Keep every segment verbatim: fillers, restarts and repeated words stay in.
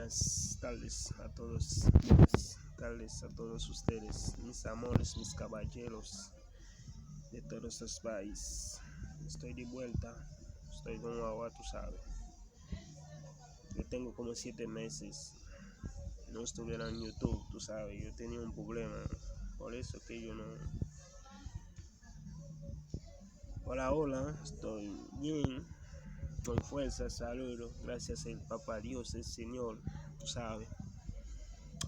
Buenas tardes a todos, buenas tardes a todos ustedes, mis amores, mis caballeros de todos los países. Estoy de vuelta, estoy con agua, tú sabes. Yo tengo como siete meses no estuviera en YouTube, tú sabes, yo tenía un problema, por eso que yo no. Hola, hola, estoy bien, con fuerza, saludo, gracias al Papá Dios, el Señor, tú sabes.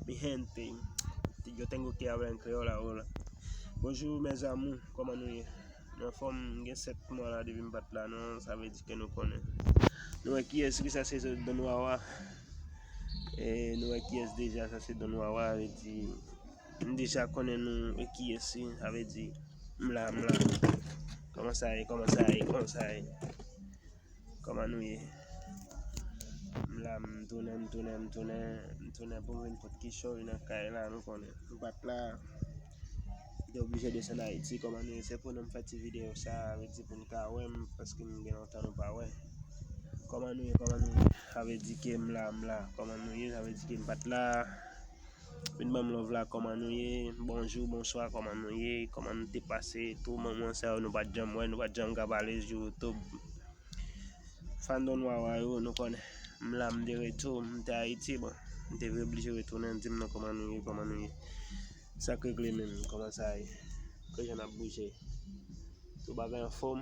Mi gente, yo tengo que hablar en creola ahora. Bonjour mes amours, kòman nou ye? Nou anfòm, gen sèt mwa la depi m pa t la non, sa vle di ke nou konnen. Nou wè kiyès ki sa se Don Wawa. E nou wè kiyès deja sa se Don Wawa, vle di m deja konnen nou e kiyès li, sa vle di m la, m la. Kòman sa ye, kòman sa ye, kòman sa ye? Kòman nou ye? M la, m tounen, m tounen, m tounen, m tounen pou m vin pot ki show nan kay la, nou konnen. M pa t la, m te oblije desann Ayiti, kòman nou ye? Se pou nou m fè ti videyo sa, vle di pou n ka wè m, paske m gen lontan nou pa wè. Kòman nou ye, kòman nou ye? Sa vle di ke m la, m la. Kòman nou ye? Sa vle di ke m pa t la. Vin ban m love la, kòman nou ye? Bonjou, bonswa, kòman nou ye? Kòman nou te pase? Tou moman sa yo nou pa t janm wè, nou pa t janm ka pale sou YouTube. Fan Don Wawa yo, nou konnen. M la, m de retou, m te Ayiti, bon. M te vle oblije retounen, di m non, kòman nou ye, kòman nou ye? Sa k regle menm, kòman sa ye? Ki jan n ap bouje? Tout bagay anfòm,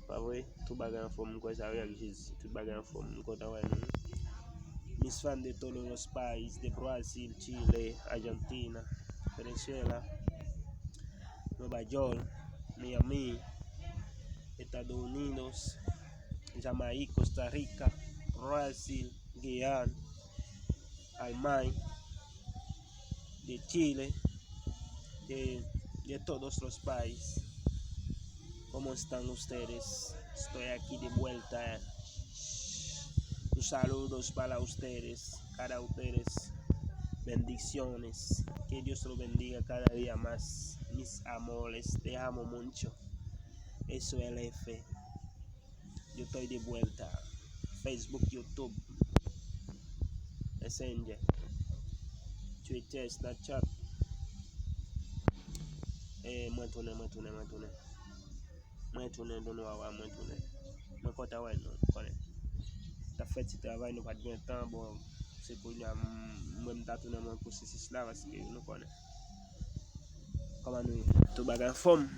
pa vre? Tout bagay anfòm, m kwè sa wi ak Jezi. Tout bagay anfòm, m kontan wè nou. Mis fan de todos los países, de Brasil, Chile, Argentina, Venezuela, Nueva York, Miami, Estados Unidos, Jamaica, Costa Rica, Brasil, Guyana, Almay, de Chile, de, de todos los países. ¿Cómo están ustedes? Estoy aquí de vuelta. Un saludo para ustedes, cada ustedes. Bendiciones. Que Dios lo bendiga cada día más. Mis amores, te amo mucho. Eso es el F. Yo estoy de vuelta. Facebook, YouTube, Messenger, Twitter, Snapchat. E mwen tounen, mwen tounen, mwen tounen. Mwen tounen, Don Wawa, mwen tounen. Mwen kontan wè nou, konnen. T ap fè ti travay, nou pa t gen tan, bon, se kounye a m, mwen m ta tounen mwen pwosesis la, paske nou konnen. Kòman nou ye? Tout bagay anfòm,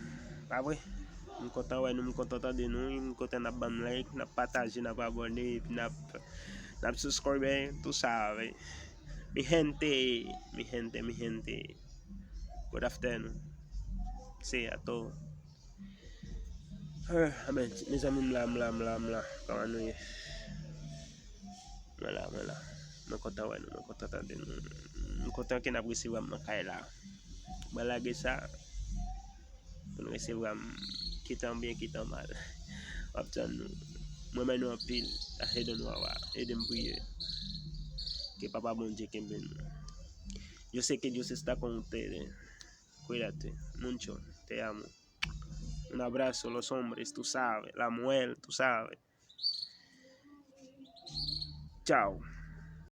pa vre? M kontan wè nou, m kontan tande nou, m kontan n ap ban m like, n ap pataje, n ap abòne, epi n ap, n ap subscribe, tout sa, wi. Mi gente, mi gente, mi gente. Good afternoon. Say ato. Ah, amen. Mezanmi, m la, m la, m la, m la. Kòman nou ye? Mwen la, mwen la. Mwen kontan wè nou, mwen kontan tande nou. Mwen kontan ke n ap resevwa m nan kay la. Mwen lage sa pou n resevwa m, kitan byen, kitan mal. W ap tann nou. Mwen renmen nou anpil. Ede nou, Wawa. Ede m priye. Ke Papa Bondye kenbe nou. Yo sé que Dios está con ustedes. Cuídate mucho. Te amo. Un abrazo, los hombres, tú sabes. La mujer, tú sabes. Chao.